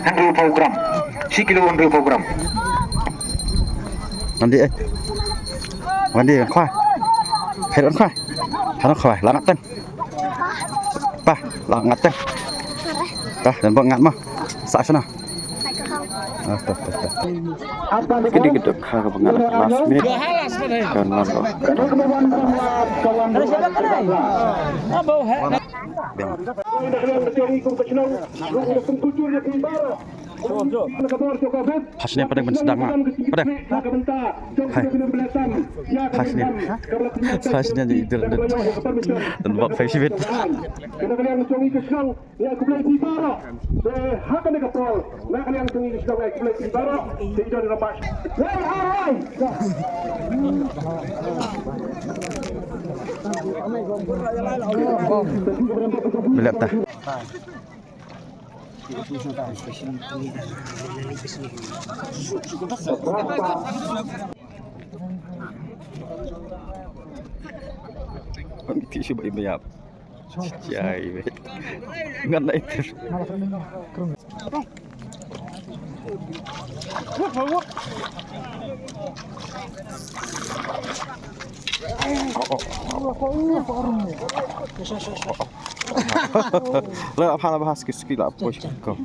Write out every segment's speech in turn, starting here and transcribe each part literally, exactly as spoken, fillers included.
Hynriewphew gram. Shi kilo hynriewphew gram. Ngan dih, eh. Ngan dih, ngan khwai. Phet ngan khwai. Ngan khwai, la ngat teng. Pa, la ngat teng. Pa, don ba ngat ma. Sa shano. Ah, to, to, to. Kine ki dohkha kaba ngat ha ka last minute. Kan wan ba. Biang. Phashnia padang ban sdang ma. Padang. Hai. Phashnia. Phashnia ni idol. Dan bak phai sibit. Belap ta. Ti shu ba im ba ïap. Jai wei. Ngan na iter. La pha la bahas ki ski la push ko.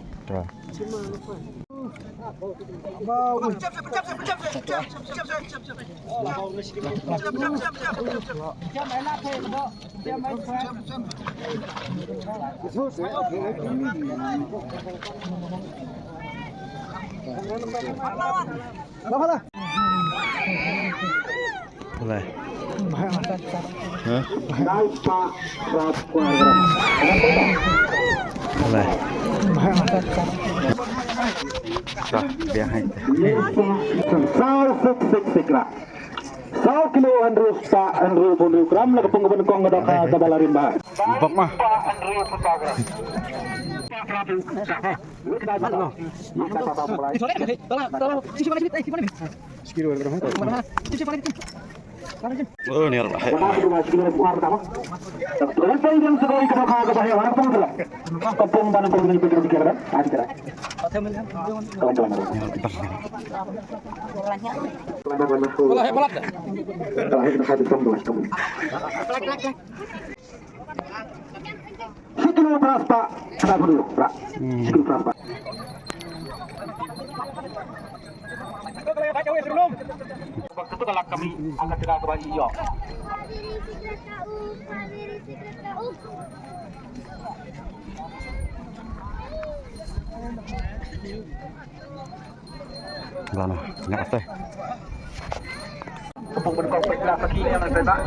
Alai. Ha? Alai. Sa, biang hai. Saw sik sik sik ra. Saw kilo hynriew spah hynriewphew hynriew gram la ka pung ka ban kong ka dohkha kaba la rim ba. Bok ma. Oh, ni orang hai. Sikul praspa, kena bulu, pra. Hmm. Sikul praspa. Waktu tu kalau kami angkat kita ke balik, yo. Lana, ngap te. Kepung benkong pekla kaki yang ada tak.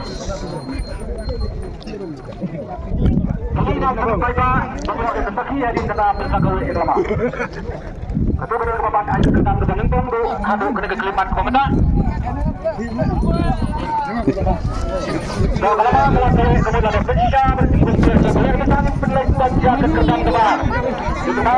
Kali nak sampai tak, semua ada kaki yang di tengah bersatu irama. Kata benar bapak ada tentang dengan tunggu, ada kena kekelimat pemerintah. Dah lama kalau saya kemudian ada penjara, bertimbun biasa, saya datang penelitian jaga kerjaan kemar. Kita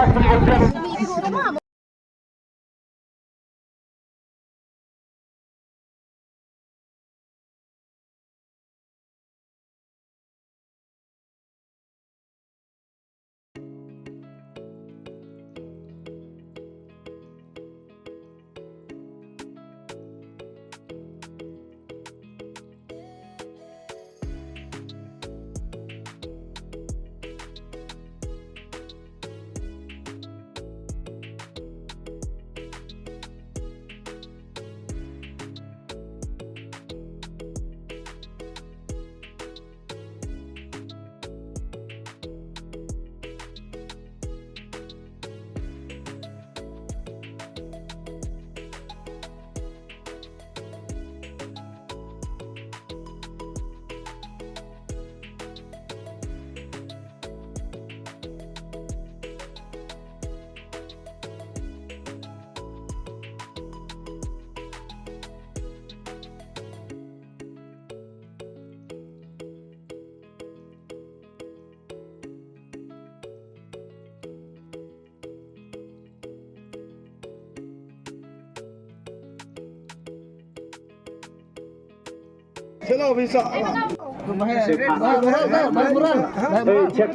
Hello, visa. Hey, check.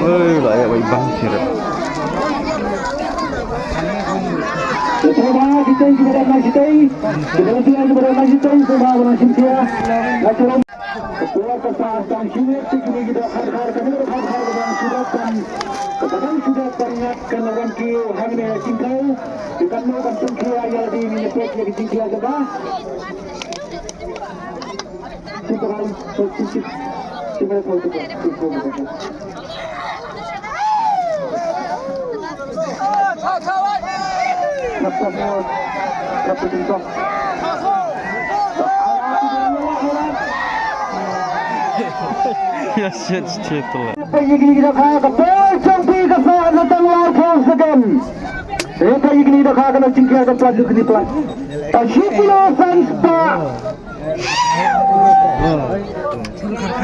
Oi, la ïa wei bang sirap. Kita ba kita kita ba kita kita ba kita kita ba kita kita. Ketua Kesatgas Singit, kita khar khar kami khar khar kami sudah kan, kepada sudah kan ngat kan orang kiew hangne singkau, ikan mau kan singkia ya di ni pet ya singkia juga. Singkau singkau singkau.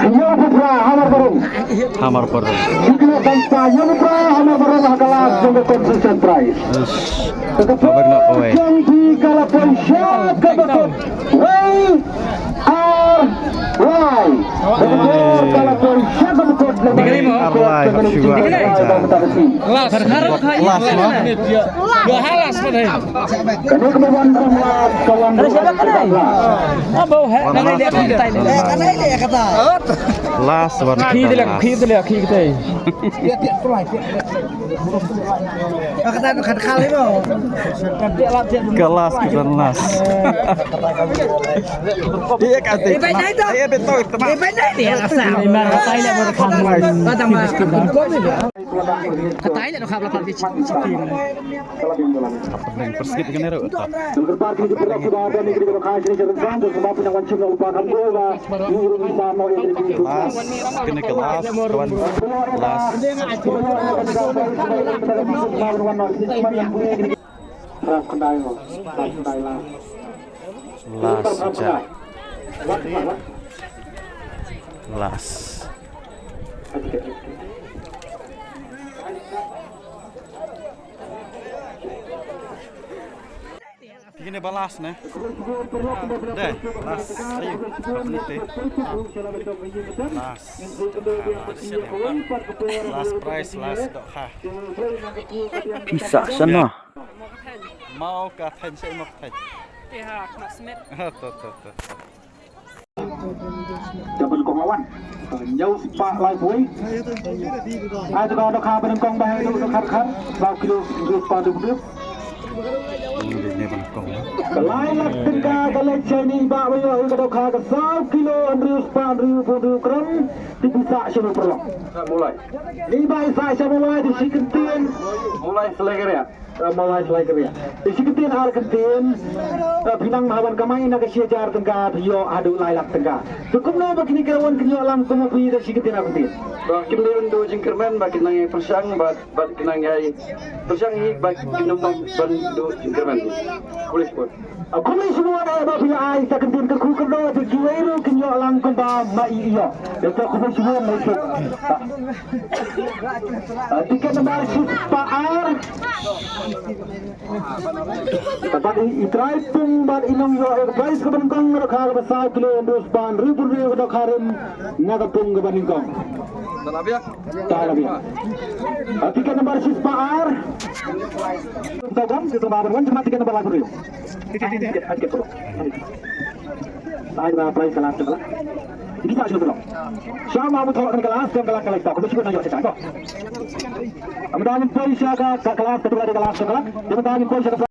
Ïa u Bupra Hamar Barum. Hamar Barum. Ïa u Bupra Hamar Barum ha ka last jong ka consolation prize. Ish. Ka por jong phi ka la poi sha kaba kut. Wei ar lai. Ka por ka la poi sha kaba kut. Wei ar lai. Last. Last, no? Kane ka ba wan tang last, ka wan tang last. Last wan tang last. Last wan tang last. Ka last, ka last. Iya, ka ti. Iya, betul, teman. Ka tai le no khap la pan ki. Hapdeng pyrshit kane ruh ta. Last, kane ka last, ka wan last. Last, ja. Last. Kine ba last ne? Dei, last. Ayo, apa ni te? Last. Ah, last. Last prize, last dohkha. Pisa sana. Mau ka thaiñ, seh mau ka thaiñ. Te ha, kena smet. Ah, to, to, to, to. Te ban kong awan. Ñiew spah laiphew. Ai, te ka dohkha ba nyngkong ba heh, dohkha khat khat. Saw kilo, hynriew spah hynriew hynriew. Ka lai lak tyngka ka leit sha ini ba ba ïoh ïa ka dohkha ka saw kilo hynriew spah hynriewphew hynriew gram. Te phi sah sha u paralok. Ni ba i sah sha Mawlai te shi kyntien. Mawlai Slakeria. Mawlai Slakeria. Te shi kyntien ar kyntien. Phi nang ma ban kamai na ka shi hajar tyngka phi ïoh haduh lai lak tyngka. Te kumno ba kine ki rawan kin ïoh lang kum ma phi da shi kyntien ar kyntien. Ba kin dei ban duh jingkyrmen ba kin nang ïa pyrshang ba, ba kin nang ïa pyrshang hi ba kin ym ban duh jingkyrmen. Khublei shibun. Ah, khublei shibun eh ba phi la ai sa kyntien kyrkhu kyrdoh te kiwei ruh kin ïoh lang kumba ma i ïoh. Te to khublei shibun eh. Ah, tiket nambar shispah ar. Bad i, i trai pung bad i nongïoh ïa ka prize kaba nyngkong ka dohkha kaba saw kilo hynriew spah hynriewphew hynriew ka dohkha rim na ka pung kaba nyngkong. Talabiak. Talabiak. Ah, tiket nambar shispah ar. Tau kam, kita ba ban wan jema tiket nambar laiphew hynriew. Tiket, tiket, tiket. Ai ba prize ka last ka la. Kita shu tolong. Sha ma mu tolong ka last ka la ka la. Ko shu na yo sa ko. Am dang poi sha ka, ka last ka la ka last ka la. Am dang poi sha ka